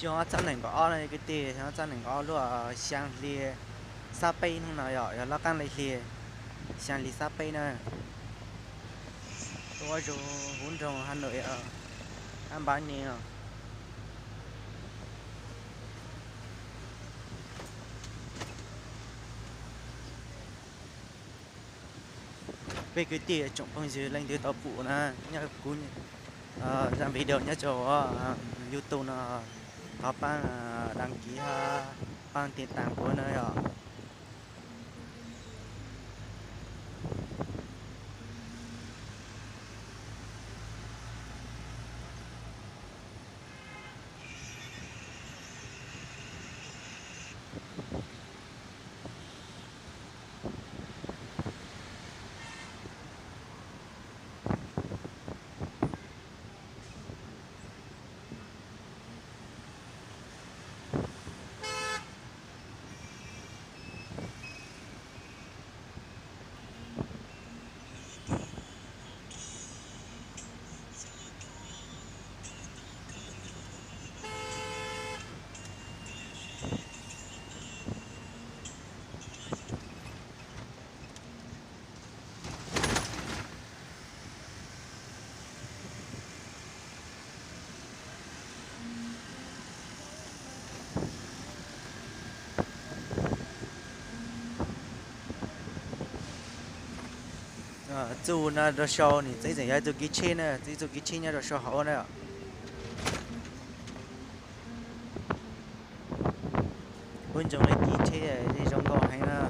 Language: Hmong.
Xyoo ob txhiab nees nkaum ob no kwv tij, xyoo ob txhiab nees nkaum ob lub xyaa hli xab peb hnub no yog, yog lub qaab le hli xyaa hli xab peb na. Tuaj ua zug huv nroog Hà Nội, An Bái ne. Peb kwv tij tsoom phooj ywg leej twg tau pum na, nyob kuv zaj video nyob rau YouTube no, thov paab đăng ký hab paab ti taam kuv na yog. Txuj no rau sau, nws txib tseem yog txuj kev tsheb na, txib txuj kev tsheb nyob rau sau hauv na. Huv nroog le kev tsheb zoo nkauj heev na.